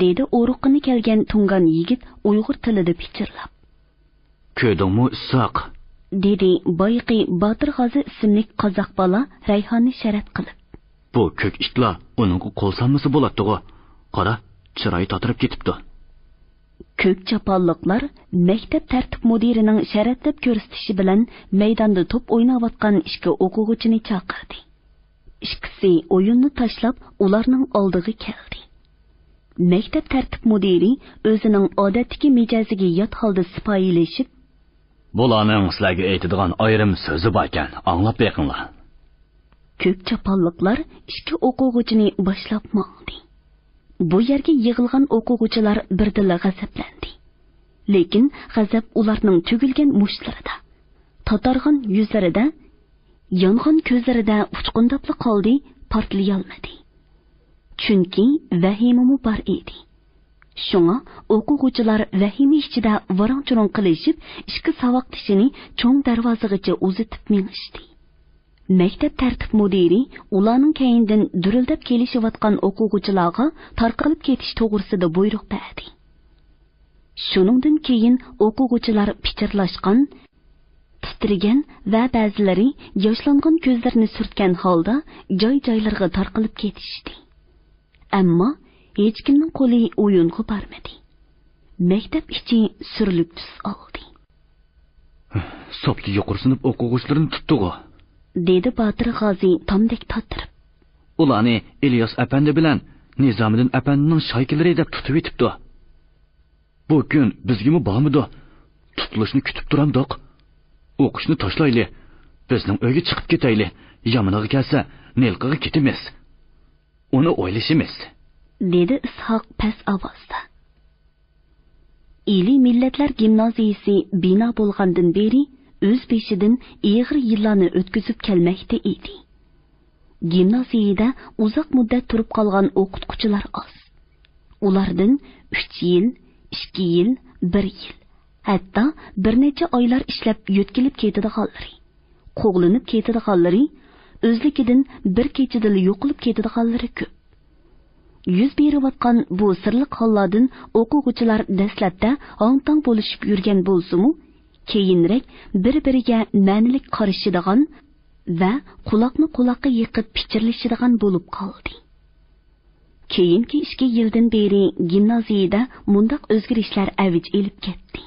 دېدى ئورۇققىنى كەلگەن تۇڭگان يىگىت ئۇيغۇر تىلىدا پىچىرلاپ. كۆردۈڭمۇ ئىسھاق؟ دېدى بايىقى باتۇر غازى ئىسىملىك قازاق بالا رەيھاننى شەرەت قىلىپ. بۇ كۆك ئىتلا ئۇنىڭغا قول سالمىسا بولاتتىغۇ. قارا، چىرايى تاتىرىپ كېتىپتۇ. كۆك چاپانلىقلار مەكتەپ تەرتىپ مۇدىرىنىڭ شەرەتلەپ كۆرسىتىشى بىلەن مەيداندا توپ ئويناۋاتقان ئىككى ئوقۇغۇچىنى چاقىردى. ئىككىسى ئويۇننى تاشلاپ، ئۇلارنىڭ ئالدىغا كەلدى. مەكتەپ تەرتىپ مۇدىرى ئۆزىنىڭ ئادەتتىكى مىجەزىگە يات ھالدا سىپايىلىشىپ، بۇلارنىڭ سىلەرگە ئېيتىدىغان ئايرىم سۆزى باركەن، ئاڭلاپ بېقىڭلار. كۆپ چاپانلىقلار ئىككى ئوقۇغۇچىنى باشلاپ ماڭدى. بۇ يەرگە يىغىلغان ئوقۇغۇچىلار بىردىنلا غەزەپلەندى. لېكىن غەزەپ ئۇلارنىڭ تۈگۈلگەن مۇشتلىرىدا، تاتارغان يۈزلىرىدە، يانغان كۆزلىرىدە ئۇچقۇنداپلا قالدى، پارتلىيالمىدى. چۈنكى ۋەھىمىمۇ بار ئىدى. شۇڭا ئوقۇغۇچىلار ۋەھىمە ئىچىدە ۋاراڭ-چۇرۇڭ قىلىشىپ، ئىككى ساۋاقدىشىنى چوڭ دەرۋازىغىچە ئۇزىتىپ مېڭىشتى. مەكتەپ تەرتىپ مۇدىرى ئۇلارنىڭ كەينىدىن دۈرۈلدەپ كېلىشىۋاتقان ئوقۇغۇچىلارغا تارقىلىپ كېتىش توغرىسىدا بۇيرۇق بەردى. شۇنىڭدىن كېيىن ئوقۇغۇچىلار پىچىرلاشقان، تىترىگەن ۋە بەزىلىرى ياشلانغان كۆزلىرىنى سۈرتكەن ھالدا جاي-جايلىرىغا تارقىلىپ كېتىشتى. ئەمما ھېچكىمنىڭ قولى ئويۇنغا بارمىدى. مەكتەپ ئىچى سۈرلۈك تۈس ئالدى. سوپتا يۇقىرىسىنىپ ئوقۇغۇچىلىرىنى تۇتتىغۇ؟ دېدى باتىر غازى تامدەك تاتىرىپ. ئۇلارنى ئىلياس ئەپەندى بىلەن نىزامىدىن ئەپەندىنىڭ شايكىلىرى دەپ تۇتۇۋېتىپتۇ. بۇ كۈن بىزگىمۇ بارمىدۇ؟ تۇتۇلۇشنى كۈتۈپ تۇرامدۇق؟ ئوقۇشنى تاشلايلى، بىزنىڭ ئۆيگە چىقىپ كېتەيلى، يامىنىغا كەلسە، نىلقىغا كېتىمىز. ئۇنى ئويلىشىمىز. دېدى ئىسھاق پەس ئاۋازدا. ئىلى مىللەتلەر گىمنازىيىسى بىنا بولغاندىن بېرى ئۆز بېشىدىن ئېغىر يىللارنى ئۆتكۈزۈپ كەلمەكتە ئىدى. گىمنازىيىدە ئۇزاق مۇددەت تۇرۇپ قالغان ئوقۇتقۇچىلار ئاز. ئۇلاردىن ئۈچ يىل، ئىككى يىل، بىر يىل، ھەتتا بىر نەچچە ئايلار ئىشلەپ يۆتكىلىپ كېتىدىغانلىرى، قوغلىنىپ كېتىدىغانلىرى، ئۆزلۈكىدىن بىر كېچىدىلا يوقىلىپ كېتىدىغانلىرى كۆپ. يۈز بېرىۋاتقان بۇ سىرلىق ھاللاردىن ئوقۇغۇچىلار دەسلەپتە ھاڭ-تاڭ بولۇشۇپ يۈرگەن بولسىمۇ، كېيىنرەك بىر-بىرىگە مەنىلىك قارىشىدىغان ۋە قۇلاقنى قۇلاققا يېقىپ پىچىرلىشىدىغان بولۇپ قالدى. كېيىنكى ئىككى يىلدىن بېرى گىمنازىيىدە مۇنداق ئۆزگىرىشلەر ئەۋج ئېلىپ كەتتى.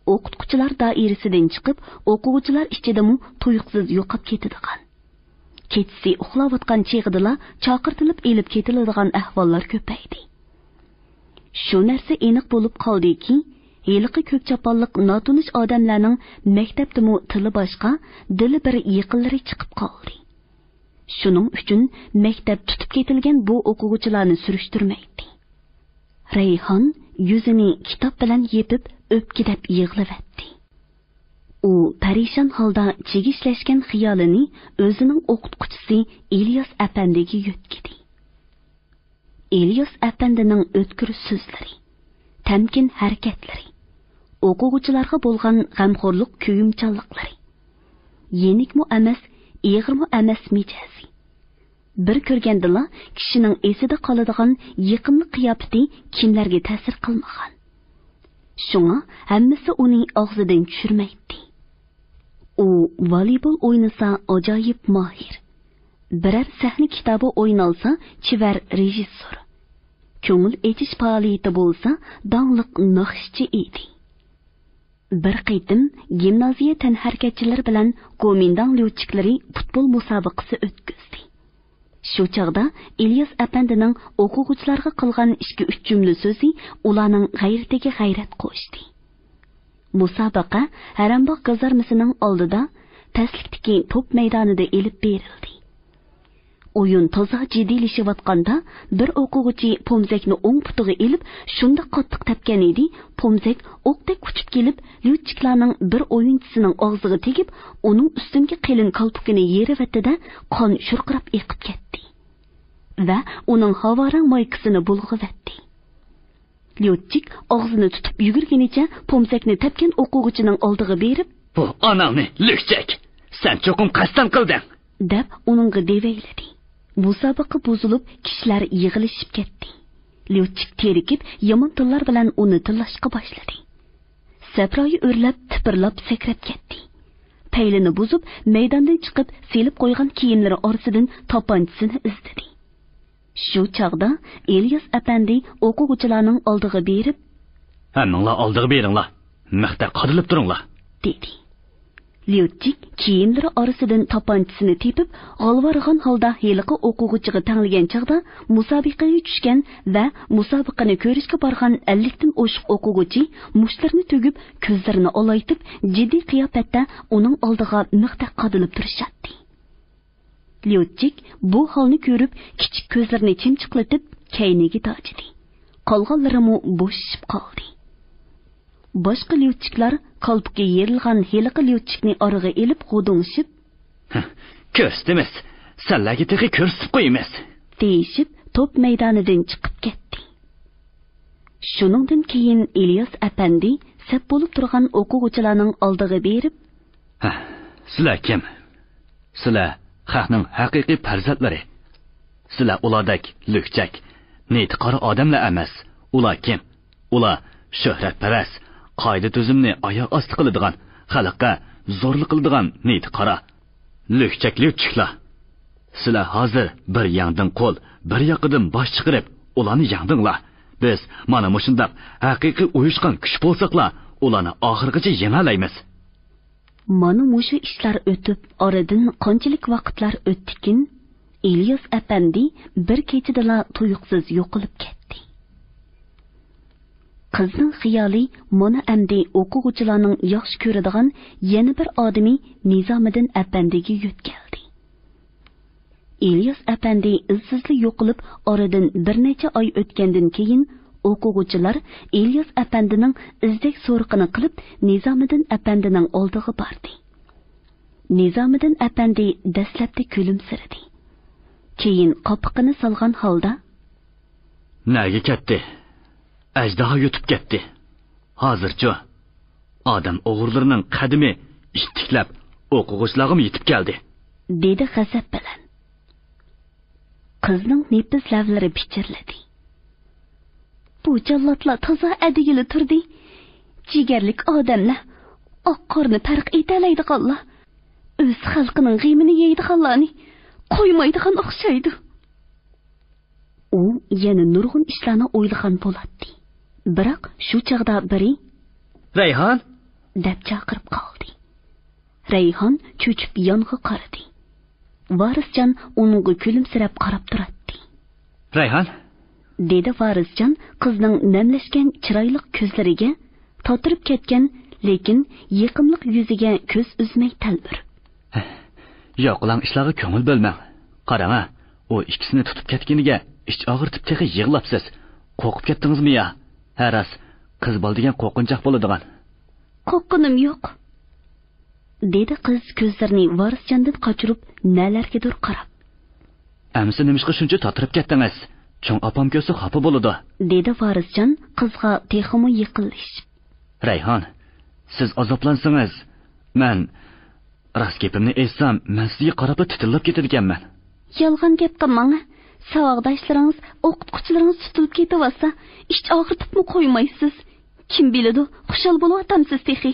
ئوقۇتقۇچىلار دائىرىسىدىن چىقىپ، ئوقۇغۇچىلار ئىچىدىمۇ تۇيۇقسىز يوقاپ كېتىدىغان، كېچىسى ئۇخلاۋاتقان چېغىدىلا چاقىرتىلىپ ئېلىپ كېتىلىدىغان ئەھۋاللار كۆپەيدى. شۇ نەرسە ئېنىق بولۇپ قالدىكى، ھېلىقى كۆك چاپانلىق ناتونۇش ئادەملەرنىڭ مەكتەپتىمۇ تىلى باشقا، دىلى بىر يېقىنلىرى چىقىپ قالدى. شۇنىڭ ئۈچۈن مەكتەپ تۇتۇپ كېتىلگەن بۇ ئوقۇغۇچىلارنى سۈرۈشتۈرمەيتتى. رەيھان يۈزىنى كىتاب بىلەن يېپىپ، ئۆپكىدەپ يىغلىۋەتتى. ئۇ پەرىشان ھالدا چىگىشلەشكەن خىيالىنى ئۆزىنىڭ ئوقۇتقۇچىسى ئىلياس ئەپەندىگە يۆتكىدى. ئىلياس ئەپەندىنىڭ ئۆتكۈر سۆزلىرى، تەمكىن ھەرىكەتلىرى، ئوقۇغۇچىلارغا بولغان غەمخورلۇق كۆيۈمچانلىقلىرى، يېنىكمۇ ئەمەس، ئېغىرمۇ ئەمەس مىجەزى، بىر كۆرگەندىلا كىشىنىڭ ئېسىدە قالىدىغان يېقىملىق قىياپىتى كىملەرگە تەسىر قىلمىغان؟ شۇڭا ھەممىسى ئۇنى ئاغزىدىن چۈشۈرمەيتتى. ئۇ ۋالىبول ئوينىسا ئاجايىپ ماھىر، بىرەر سەھنە كىتابى ئوينالسا چېۋەر رېژىسسور، كۆڭۈل ئېچىش پائالىيىتى بولسا داڭلىق ناخشىچى ئىدى. بىر قېتىم گىمنازىيە تەنھەرىكەتچىلىرى بىلەن گومىنداڭ ليۇچىكلىرى پۇتبول مۇسابىقىسى ئۆتكۈزدى. شۇ چاغدا ئىلياس ئەپەندىنىڭ ئوقۇغۇچىلارغا قىلغان ئىككى-ئۈچ جۈملە سۆزى ئۇلارنىڭ غەيرىتىگە غەيرەت قوشتى. مۇسابىقە ھەرەمباغ گازارمىسىنىڭ ئالدىدا، پەسلىكتىكى توپ مەيدانىدا ئېلىپ بېرىلدى. ئويۇن تازا جىددىيلىشىۋاتقاندا، بىر ئوقۇغۇچى پومزەكنى ئوڭ پۇتىغا ئېلىپ، شۇنداق قاتتىق تەپكەن ئىدى، پومزەك ئوقتەك ئۇچۇپ كېلىپ، ليۇچىكلارنىڭ بىر ئويۇنچىسىنىڭ ئاغزىغا تېگىپ، ئۇنىڭ ئۈستۈنكى قېلىن كالپۇكىنى يېرىۋەتتى-دە، قان شۇرقىراپ ئېقىپ كەتتى ۋە ئۇنىڭ ھاۋارەڭ مايكىسىنى بۇلغىۋەتتى. ليۇچىك ئاغزىنى تۇتۇپ يۈگۈرگىنىچە پومزەكنى تەپكەن ئوقۇغۇچىنىڭ ئالدىغا بېرىپ، بۇ ئاناڭنى، ليۇچىك! سەن چوقۇم قەستەن قىلدىڭ! دەپ ئۇنىڭغا دېۋەيلىدى. مۇسابىقە بۇزۇلۇپ، كىشىلەر يىغىلىشىپ كەتتى. ليۇچىك تېرىكىپ، يامان تىللار بىلەن ئۇنى تىللاشقا باشلىدى. سەپرايى ئۆرلەپ، تىپىرلاپ، سەكرەپ كەتتى. پەيلىنى بۇزۇپ، مەيداندىن چىقىپ، سېلىپ قويغان كىيىملىرى ئارىسىدىن تاپانچىسىنى ئىزدىدى. شۇ چاغدا ئىلياس ئەپەندى ئوقۇغۇچىلارنىڭ ئالدىغا بېرىپ، ھەممىڭلار ئالدىغا بېرىڭلار، مىختەر قادىلىپ تۇرۇڭلار، دېدى. ليۇتچىك كىيىملىرى ئارىسىدىن تاپانچىسىنى تېپىپ، غالۋارغان ھالدا ھېلىقى ئوقۇغۇچىغا تەڭلىگەن چاغدا، مۇسابىقىگە چۈشكەن ۋە مۇسابىقىنى كۆرۈشكە بارغان ئەللىكتىن ئوشۇق ئوقۇغۇچى مۇشتلىرىنى تۈگۈپ، كۆزلىرىنى ئالايتىپ، جىددىي قىياپەتتە ئۇنىڭ ئالدىغا مىختەك قادىلىپ تۇرۇشاتتى. ليۇتچىك بۇ ھالنى كۆرۈپ، كىچىك كۆزلىرىنى چىمچىقلىتىپ، كەينىگە تاجىدى. قالغانلىرىمۇ بوشىشىپ قالدى. باشقا ليۇتچىكلار كالپۇكى يېرىلغان ھېلىقى ليۇتچىكنى ئارىغا ئېلىپ غۇدۇڭشىپ، «كۆرسىتىمىز، سەنلەرگە تېخى كۆرسىتىپ قويىمىز» دېيىشىپ، توپ مەيدانىدىن چىقىپ كەتتى. شۇنىڭدىن كېيىن ئىلياس ئەپەندى سەپ بولۇپ تۇرغان ئوقۇغۇچىلارنىڭ ئالدىغا بېرىپ، «ھە، سىلەر كىم؟ سىلەر خەقنىڭ ھەقىقىي پەرزەنتلىرى. سىلەر ئۇلاردەك لۈكچەك، نىيىتى قارا ئادەملەر ئەمەس. ئۇلار كىم؟ ئۇلار شۆھرەتپەرەس، قائىدە-تۈزۈمنى ئاياغ ئاستى قىلىدىغان، خەلققە زورلۇق قىلىدىغان نىيىتى قارا، لۈكچەك لۈكچۈكلەر. سىلەر ھازىر بىر يەڭدىن قول، بىر ياقىدىن باش چىقىرىپ، ئۇلارنى يەڭدىڭلار. بىز مانا مۇشۇنداق ھەقىقىي ئۇيۇشقان كۈچ بولساقلا، ئۇلارنى ئاخىرغىچە يېڭەلەيمىز.» مانا مۇشۇ ئىشلار ئۆتۈپ، ئارىدىن قانچىلىك ۋاقىتلار ئۆتتىكىن، ئىلياس ئەپەندى بىر كېچىدىلا تۇيۇقسىز يوقىلىپ كەتتى. قىزنىڭ خىيالى مانا ئەمدى ئوقۇغۇچىلارنىڭ ياخشى كۆرىدىغان يەنە بىر ئادىمى نىزامىدىن ئەپەندىگە يۆتكەلدى. ئىلياس ئەپەندى ئىزسىزلا يوقىلىپ، ئارىدىن بىر نەچچە ئاي ئۆتكەندىن كېيىن، ئوقۇغۇچىلار ئىلياس ئەپەندىنىڭ ئىزدەك سورىقىنى قىلىپ، نىزامىدىن ئەپەندىنىڭ ئالدىغا باردى. نىزامىدىن ئەپەندى دەسلەپتە كۈلۈمسىرىدى. كېيىن قاپىقىنى سالغان ھالدا، «نەگە كەتتى؟ ئەجدىھا يۇتۇپ كەتتى. ھازىرچۇ؟ ئادەم ئوغرىلىرىنىڭ قەدىمى ئىتتىكلەپ، ئوقۇغۇچىلارغىمۇ يېتىپ كەلدى.» دېدى غەزەپ بىلەن. قىزنىڭ نېپىز لەۋلىرى پىچىرلىدى. «بۇ جاللاتلار تازا ئەدىگىلى تۇردى. جىگەرلىك ئادەملەر، ئاق قارىنى پەرق ئېتەلەيدىغانلار، ئۆز خەلقىنىڭ غېمىنى يەيدىغانلارنى قويمايدىغان ئوخشايدۇ.» ئۇ يەنە نۇرغۇن ئىشلارنى ئويلىغان بولاتتى. بىراق شۇ چاغدا بىرى، «رەيھان!» دەپ چاقىرىپ قالدى. رەيھان چۆچۈپ يانغا قارىدى. ۋارىسجان ئۇنىڭغا كۈلۈمسىرەپ قاراپ تۇراتتى. «رەيھان!» دېدى ۋارىسجان قىزنىڭ نەملەشكەن چىرايلىق كۆزلىرىگە، تاتىرىپ كەتكەن، لېكىن يېقىملىق يۈزىگە كۆز ئۈزمەي تەلمۈرۈپ. «يوقىلاڭ ئىشلارغا كۆڭۈل بۆلمەڭ. قاراڭا، ئۇ ئىككىسىنى تۇتۇپ كەتكىنىگە ئىچ ئاغرىتىپ تېخى يىغلاپسىز. قورقۇپ كەتتىڭىزمۇ يا؟ ھە راست، قىز بالا دېگەن قورقۇنچاق بولىدىغان.» «قورققىنىم يوق.» دېدى قىز كۆزلىرىنى ۋارىسجاندىن قاچۇرۇپ نەلەرگىدۇر قاراپ. «ئەمىسە نېمىشقا شۇنچە تاتىرىپ كەتتىڭىز؟ چوڭ ئاپام كۆرسە خاپا بولىدۇ.» دېدى ۋارىسجان قىزغا تېخىمۇ يېقىنلىشىپ. «رەيھان، سىز ئازابلانسىڭىز، مەن، راست گېپىمنى ئېيتسام، مەن سىزگە قاراپلا تىتىللاپ كېتىدىكەنمەن.» «يالغان گەپ قىلماڭ. ساۋاقداشلىرىڭىز، ئوقۇتقۇچىلىرىڭىز تۇتۇلۇپ كېتىۋاتسا، ئىچ ئاغرىتىپمۇ قويمايسىز. كىم بىلىدۇ، خۇشال بولۇۋاتامسىز تېخى.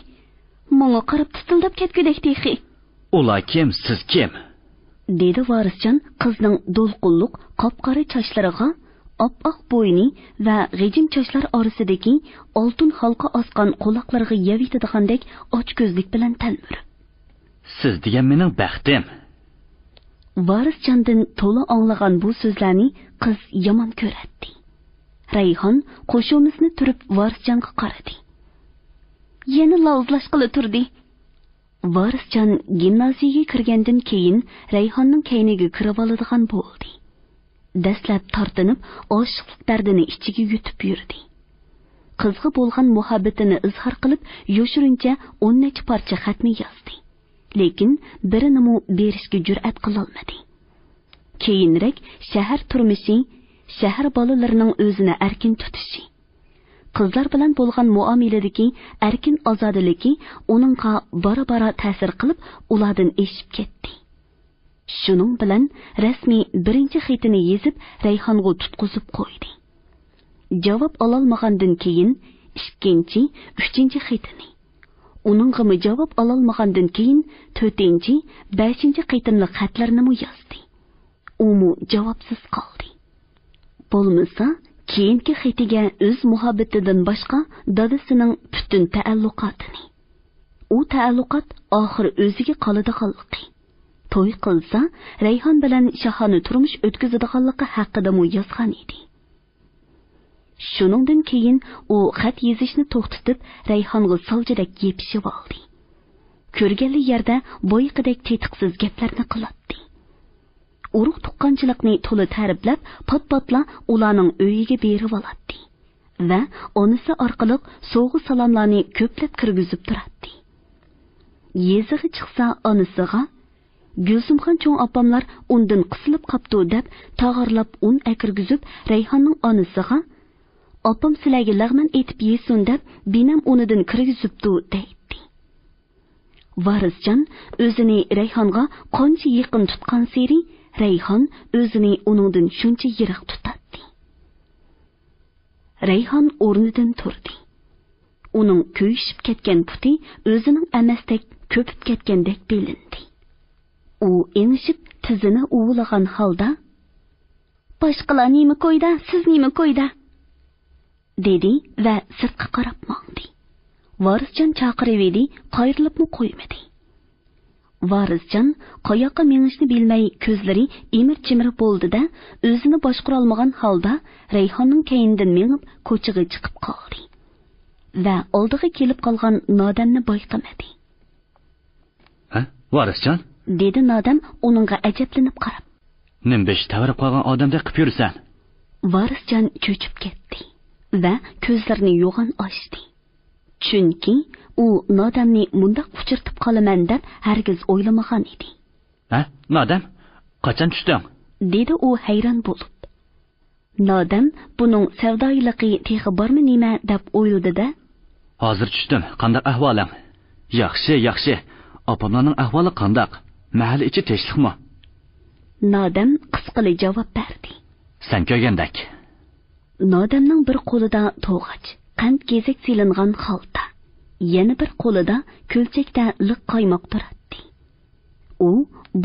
ماڭا قاراپ تىتىلداپ كەتكۈدەك تېخى.» «ئۇلار كىم، سىز كىم؟» دېدى ۋارىسجان قىزنىڭ دولقۇنلۇق قاپقارا چاچلىرىغا، ئاپئاق بوينى ۋە غىجىم چاچلار ئارىسىدىكى ئالتۇن ھالقا ئاسقان قۇلاقلىرىغا يەۋېتىدىغاندەك ئاچكۆزلۈك بىلەن تەلمۈرۈپ. «سىز دېگەن مېنىڭ بەختىم.» ۋارىسجاندىن تولا ئاڭلىغان بۇ سۆزلەرنى قىز يامان كۆرەتتى. رەيھان قوشۇمىسىنى تۈرۈپ ۋارىسجانغا قارىدى. يەنە لاۋزىلاشقىلى تۇردى. ۋارىسجان گىمنازىيىگە كىرگەندىن كېيىن رەيھاننىڭ كەينىگە كىرىۋالىدىغان بولدى. دەسلەپ تارتىنىپ، ئاشىقلىق دەردىنى ئىچىگە يۇتۇپ يۈردى. قىزغا بولغان مۇھەببىتىنى ئىزھار قىلىپ، يوشۇرۇنچە ئون نەچچە پارچە خەتنى يازدى. لېكىن بىرىنىمۇ بېرىشكە جۈرئەت قىلالمىدى. كېيىنرەك شەھەر تۇرمۇشى، شەھەر بالىلىرىنىڭ ئۆزىنى ئەركىن تۇتۇشى، قىزلار بىلەن بولغان مۇئامىلىدىكى ئەركىن ئازادىلىكى ئۇنىڭغا بارا-بارا تەسىر قىلىپ، ئۇلاردىن ئېشىپ كەتتى. شۇنىڭ بىلەن رەسمىي بىرىنچى خېتىنى يېزىپ، رەيھانغا تۇتقۇزۇپ قويدى. جاۋاب ئالالمىغاندىن كېيىن، ئىككىنچى، ئۈچىنچى خېتىنى، ئۇنىڭغىمۇ جاۋاب ئالالمىغاندىن كېيىن، تۆتىنچى، بەشىنچى قېتىملىق خەتلەرنىمۇ يازدى. ئۇمۇ جاۋابسىز قالدى. بولمىسا، كېيىنكى خېتىگە ئۆز مۇھەببىتىدىن باشقا دادىسىنىڭ پۈتۈن تەئەللۇقاتىنى، ئۇ تەئەللۇقات ئاخىر ئۆزىگە قالىدىغانلىقى، توي قىلسا، رەيھان بىلەن شاھانە تۇرمۇش ئۆتكۈزىدىغانلىقى ھەققىدىمۇ يازغان ئىدى. شۇنىڭدىن كېيىن ئۇ خەت يېزىشنى توختىتىپ، رەيھانغا سالجىدەك يېپىشىۋالدى. كۆرگەنلا يەردە بويىقىدەك تېتىقسىز گەپلەرنى قىلاتتى. ئۇرۇق-تۇغقانچىلىقنى تولا تەرىپلەپ، پات-پاتلا ئۇلارنىڭ ئۆيىگە بېرىۋالاتتى ۋە ئانىسى ئارقىلىق سوۋغا-سالاملارنى كۆپلەپ كىرگۈزۈپ تۇراتتى. يېزىغا چىقسا، ئانىسىغا، «گۈلسۈمخان چوڭ ئاپاملار ئۇندىن قىسىلىپ قاپتۇ» دەپ، تاغارلاپ ئۇن ئەكىرگۈزۈپ، رەيھاننىڭ ئانىسىغا، «ئاپام سىلەرگە لەغمەن ئېتىپ يېسۇن» دەپ، بىنەم ئۇنىدىن كىرگۈزۈپتۇ، دەيتتى. ۋارىسجان ئۆزىنى رەيھانغا قانچە يېقىن تۇتقانسېرى، رەيھان ئۆزىنى ئۇنىڭدىن شۇنچە يىراق تۇتاتتى. رەيھان ئورنىدىن تۇردى. ئۇنىڭ كۆيۈشۈپ كەتكەن پۇتى ئۆزىنىڭ ئەمەستەك، كۆپۈپ كەتكەندەك بىلىندى. ئۇ ئېڭىشىپ، تىزىنى ئۇۋىلىغان ھالدا، «باشقىلار نېمە كويدا، سىز نېمە كويدا؟» دېدى ۋە سىرتقا قاراپ ماڭدى. ۋارىسجان چاقىرىۋىدى، قايرىلىپمۇ قويمىدى. ۋارىسجان قاياققا مېڭىشنى بىلمەي، كۆزلىرى ئىمىر-چىمىر بولدى-دە، ئۆزىنى باشقۇرالمىغان ھالدا رەيھاننىڭ كەينىدىن مېڭىپ، كوچىغا چىقىپ قالدى ۋە ئالدىغا كېلىپ قالغان نادەمنى بايقىمىدى. «ھە، ۋارىسجان؟» دېدى نادەم ئۇنىڭغا ئەجەبلىنىپ قاراپ. «نېمە بېشى تەۋرەپ قالغان ئادەمدەك قىپ يۈرىسەن؟» ۋارىسجان چۆچۈپ كەتتى ۋە كۆزلىرىنى يوغان ئاچتى. چۈنكى ئۇ نادەمنى مۇنداق ئۇچرىتىپ قالىمەن دەپ ھەرگىز ئويلىمىغان ئىدى. «ھە، نادەم؟ قاچان چۈشتۈڭ؟» دېدى ئۇ ھەيران بولۇپ. نادەم بۇنىڭ سەۋدايىلىقى تېخى بارمۇ نېمە دەپ ئويلىدى-دە. «ھازىر چۈشتۈم، قانداق ئەھۋالىڭ؟ ياخشى، ياخشى. ئاپاملارنىڭ ئەھۋالى قانداق؟ مەھەللە ئىچى تىنچلىقمۇ؟» نادەم قىسقىلا جاۋاب بەردى. «سەن كۆرگەندەك.» نادەمنىڭ بىر قولىدا توغاچ، قەنت گېزەك سېلىنغان خالتا، يەنە بىر قولىدا كۆلچەكتە لىق قايماق تۇراتتى. ئۇ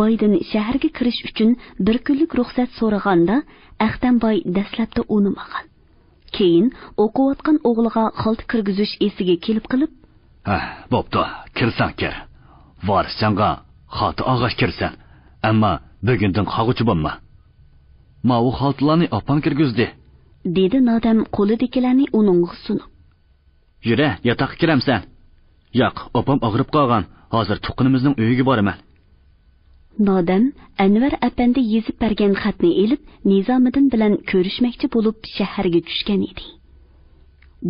بايدىن شەھەرگە كىرىش ئۈچۈن بىر كۈنلۈك رۇخسەت سورىغاندا، ئەختەم باي دەسلەپتە ئۇنىمىغان. كېيىن ئوقۇۋاتقان ئوغلىغا خالتا كىرگۈزۈش ئېسىگە كېلىپ قېلىپ، «ھە، بوپتۇ، كىرسەڭ كىر. ۋارىسجانغا خالتا ئالغاچ كىرىسەن، ئەمما بۈگۈندىن قالغۇچى بولما. ماۋۇ خالتىلارنى ئاپام كىرگۈزدى.» دېدى نادەم قولىدىكىلەرنى ئۇنىڭغا سۇنۇپ. «يۈرە، ياتاققا كىرەمسەن؟» «ياق، ئاپام ئاغرىپ قالغان، ھازىر تۇغقىنىمىزنىڭ ئۆيىگە بارىمەن.» نادەم ئەنۋەر ئەپەندى يېزىپ بەرگەن خەتنى ئېلىپ، نىزامىدىن بىلەن كۆرۈشمەكچى بولۇپ شەھەرگە چۈشكەن ئىدى.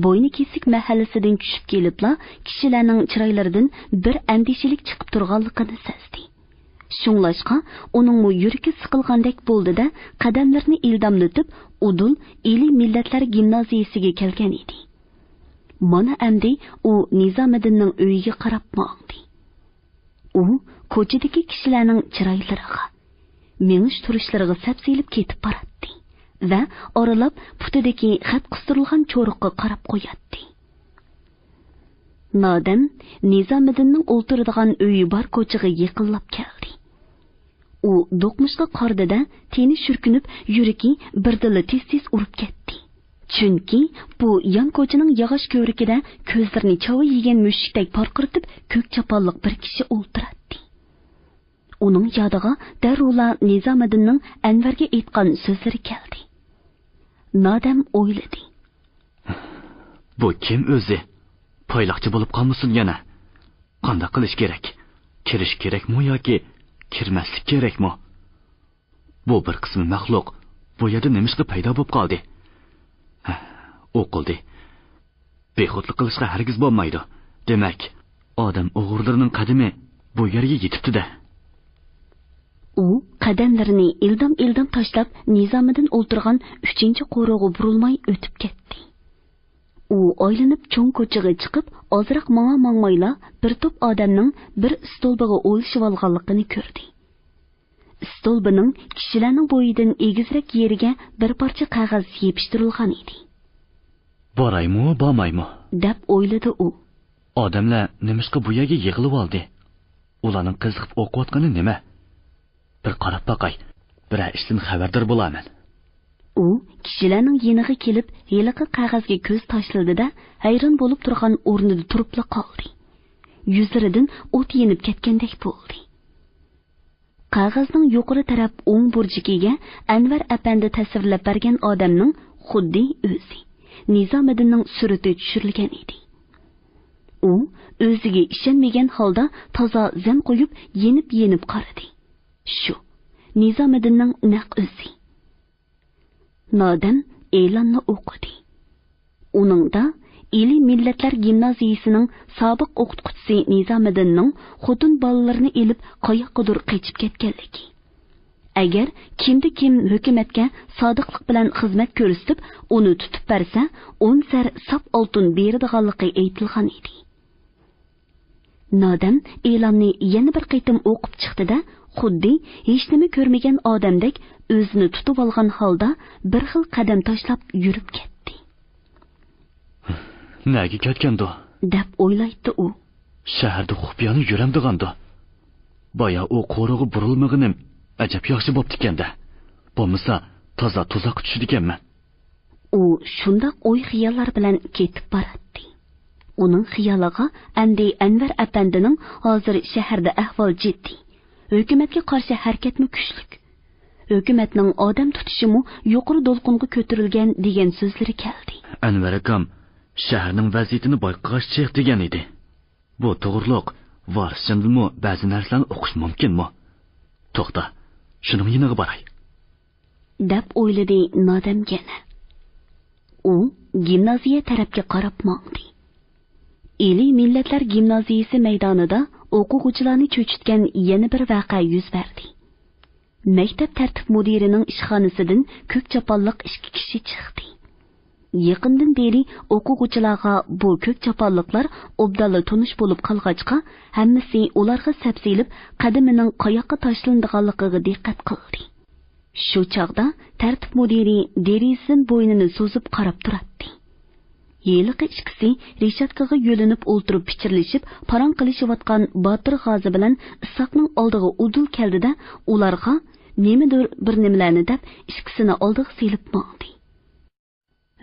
بوينى كېسىك مەھەللىسىدىن چۈشۈپ كېلىپلا، كىشىلەرنىڭ چىرايلىرىدىن بىر ئەندىشىلىك چىقىپ تۇرغانلىقىنى سەزدى. شۇڭلاشقا، ئۇنىڭمۇ يۈرىكى سىقىلغاندەك بولدى-دە، قەدەملىرىنى ئىلداملىتىپ، ئۇدۇل ئىلى مىللەتلەر گىمنازىيىسىگە كەلگەن ئىدى. مانا ئەمدى ئۇ نىزامىدىننىڭ ئۆيىگە قاراپ ماڭدى. ئۇ كوچىدىكى كىشىلەرنىڭ چىرايلىرىغا، مېڭىش تۇرۇشلىرىغا سەپسېلىپ كېتىپ باراتتى ۋە ئارىلاپ پۇتىدىكى خەت قىستۇرۇلغان چورۇققا قاراپ قوياتتى. نادەم نىزامىدىننىڭ ئولتۇرىدىغان ئۆيى بار كوچىغا يېقىنلاپ كەلدى. ئۇ دوقمۇشقا قارىدى-دە، تېنى شۈركۈنۈپ، يۈرىكى بىردىنلا تېز-تېز ئۇرۇپ كەتتى. چۈنكى بۇ يان كوچىنىڭ ياغاچ كۆۋرۈكىدە كۆزلىرىنى چاۋا يېگەن مۈشۈكتەك پارقىرىتىپ، كۆك چاپانلىق بىر كىشى ئولتۇراتتى. ئۇنىڭ يادىغا دەررۇلا نىزامىدىننىڭ ئەنۋەرگە ئېيتقان سۆزلىرى كەلدى. نادەم ئويلىدى. بۇ كىم ئۆزى؟ پايلاقچى بولۇپ قالمىسۇن يەنە؟ قانداق قىلىش كېرەك؟ كىرىش كېرەكمۇ ياكى كىرمەسلىك كېرەكمۇ؟ بۇ بىر قىسىم مەخلۇق بۇ يەردە نېمىشقا پەيدا بولۇپ قالدى؟ ھە، ئوقۇلدى. بىخۇدلۇق قىلىشقا ھەرگىز بولمايدۇ. دېمەك، ئادەم ئوغرىلىرىنىڭ قەدىمى بۇ يەرگە يېتىپتۇ-دە. ئۇ قەدەملىرىنى ئىلدام-ئىلدام تاشلاپ، نىزامىدىن ئولتۇرغان ئۈچىنچى قورۇغا بۇرۇلماي ئۆتۈپ كەتتى. ئۇ ئايلىنىپ چوڭ كوچىغا چىقىپ، ئازراق ماڭا-ماڭمايلا بىر توپ ئادەمنىڭ بىر ئىستولبىغا ئولىشىۋالغانلىقىنى كۆردى. ئىستولبىنىڭ كىشىلەرنىڭ بويىدىن ئېگىزرەك يېرىگە بىر پارچە قەغەز يېپىشتۇرۇلغان ئىدى. «بارايمۇ، بارمايمۇ؟» دەپ ئويلىدى ئۇ. «ئادەملەر نېمىشقا بۇ يەرگە يىغىلىۋالدى؟ ئۇلارنىڭ قىزىقىپ ئوقۇۋاتقىنى نېمە؟ بىر قاراپ باقاي، بىرەر ئىشتىن خەۋەردار بولارمەن.» ئۇ كىشىلەرنىڭ يېنىغا كېلىپ، ھېلىقى قەغەزگە كۆز تاشلىدى-دە، ھەيران بولۇپ تۇرغان ئورنىدا تۇرۇپلا قالدى. يۈزلىرىدىن ئوت يېنىپ كەتكەندەك بولدى. قەغەزنىڭ يۇقىرى تەرەپ ئوڭ بۇرجىكىگە ئەنۋەر ئەپەندى تەسۋىرلەپ بەرگەن ئادەمنىڭ خۇددى ئۆزى، نىزامىدىننىڭ سۈرىتى چۈشۈرۈلگەن ئىدى. ئۇ ئۆزىگە ئىشەنمىگەن ھالدا تازا زەن قويۇپ يېنىپ-يېنىپ قارىدى. شۇ، نىزامىدىننىڭ نەق ئۆزى. نادەم ئېلاننى ئوقۇدى. ئۇنىڭدا ئىلى مىللەتلەر گىمنازىيىسىنىڭ سابىق ئوقۇتقۇچىسى نىزامىدىننىڭ خوتۇن بالىلىرىنى ئېلىپ قاياققىدۇر قېچىپ كەتكەنلىكى، ئەگەر كىمدە كىم ھۆكۈمەتكە سادىقلىق بىلەن خىزمەت كۆرسىتىپ، ئۇنى تۇتۇپ بەرسە، ئون سەر ساپ ئالتۇن بېرىدىغانلىقى ئېيتىلغان ئىدى. نادەم ئېلاننى يەنە بىر قېتىم ئوقۇپ چىقتى-دە، خۇددى ھېچنېمە كۆرمىگەن ئادەمدەك ئۆزىنى تۇتۇۋالغان ھالدا بىر خىل قەدەم تاشلاپ يۈرۈپ كەتتى. نەگە كەتكەندۇ؟ دەپ ئويلايتتى ئۇ. شەھەردە خۇپىيانە يۈرەمدىغاندۇ؟ بايا ئۇ قورۇغا بۇرۇلمىغىنىم ئەجەب ياخشى بوپتىكەن-دە. بولمىسا تازا تۇزاققا چۈشىدىكەنمەن. ئۇ شۇنداق ئوي-خىياللار بىلەن كېتىپ باراتتى. ئۇنىڭ خىيالىغا ئەمدى ئەنۋەر ئەپەندىنىڭ ھازىر شەھەردە ئەھۋال جىددىي، ھۆكۈمەتكە قارشى ھەرىكەتمۇ كۈچلۈك، ھۆكۈمەتنىڭ ئادەم تۇتۇشىمۇ يۇقىرى دولقۇنغا كۆتۈرۈلگەن دېگەن سۆزلىرى كەلدى. ئەنۋەر ئاكام شەھەرنىڭ ۋەزىيىتىنى بايقىغاچ چىق دېگەن ئىدى. بۇ توغرۇلۇق ۋارىسجاندىنمۇ بەزى نەرسىلەرنى ئوقۇش مۇمكىنمۇ؟ توختا، شۇنىڭ يېنىغا باراي. دەپ ئويلىدى نادەم يەنە. ئۇ گىمنازىيە تەرەپكە قاراپ ماڭدى. ئىلى مىللەتلەر گىمنازىيىسى مەيدانىدا ئوقۇغۇچىلارنى چۆچۈتكەن يەنە بىر ۋەقە يۈز بەردى. مەكتەپ تەرتىپ مۇدىرىنىڭ ئىشخانىسىدىن كۆك چاپانلىق ئىككى كىشى چىقتى. يېقىندىن بېرى ئوقۇغۇچىلارغا بۇ كۆك چاپانلىقلار ئوبدانلا تونۇش بولۇپ قالغاچقا، ھەممىسى ئۇلارغا سەپسېلىپ، قەدىمىنىڭ قاياققا تاشلىنىدىغانلىقىغا دىققەت قىلدى. شۇ چاغدا تەرتىپ مۇدىرى دېرىزىدىن بوينىنى سوزۇپ قاراپ تۇراتتى. ھېلىقى ئىككىسى رېشاتكىغا يۆلىنىپ ئولتۇرۇپ پىچىرلىشىپ پاراڭ قىلىشىۋاتقان باتۇر غازى بىلەن ئىسھاقنىڭ ئالدىغا ئۇدۇل كەلدى-دە، ئۇلارغا نېمىدۇر بىر نېمىلەرنى دەپ، ئىككىسىنى ئالدىغا سېلىپ ماڭدى.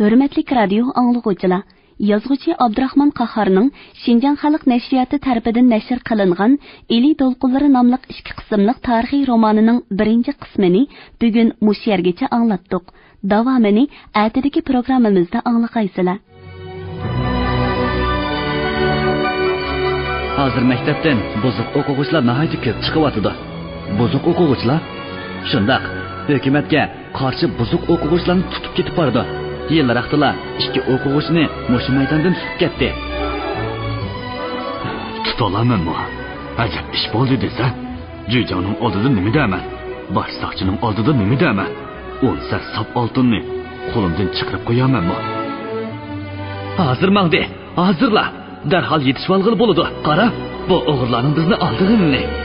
ھۆرمەتلىك رادىيو ئاڭلىغۇچىلار، يازغۇچى ئابدۇراخمان قاھارنىڭ شىنجاڭ خەلق نەشرىياتى تەرىپىدىن نەشر قىلىنغان ئىلى دولقۇنلىرى ناملىق ئىككى قىسىملىق تارىخىي رومانىنىڭ بىرىنچى قىسمىنى بۈگۈن مۇشۇ يەرگىچە ئاڭلاتتۇق. داۋامىنى ئەتىدىكى پروگراممىمىزدا ئاڭلىغايسىلەر. ھازىر مەكتەپتىن بۇزۇق ئوقۇغۇچىلار ناھايىتى كۆپ چىقىۋاتىدۇ. بۇزۇق ئوقۇغۇچىلار؟ شۇنداق. ھۆكۈمەتكە قارشى بۇزۇق ئوقۇغۇچىلارنى تۇتۇپ كېتىپ بارىدۇ. يېنىراقتىلا ئىككى ئوقۇغۇچىنى مۇشۇ مەيداندىن تۇتۇپ كەتتى. تۇتالامەنمۇ؟ ئەجەب ئىش بولدى دېسە، جۈيجاڭنىڭ ئالدىدا نېمە دەيمەن؟ باش ساقچىنىڭ ئالدىدا نېمە دەيمەن؟ ئون سەر ساپ ئالتۇننى قولۇمدىن چىقىرىپ قويامەنمۇ؟ ھازىر ماڭدى، ھازىرلا! دەرھال يېتىشىۋالغىلى بولىدۇ. قارا، بۇ ئوغرىلارنىڭ بىزنى ئالدىغىنىنى.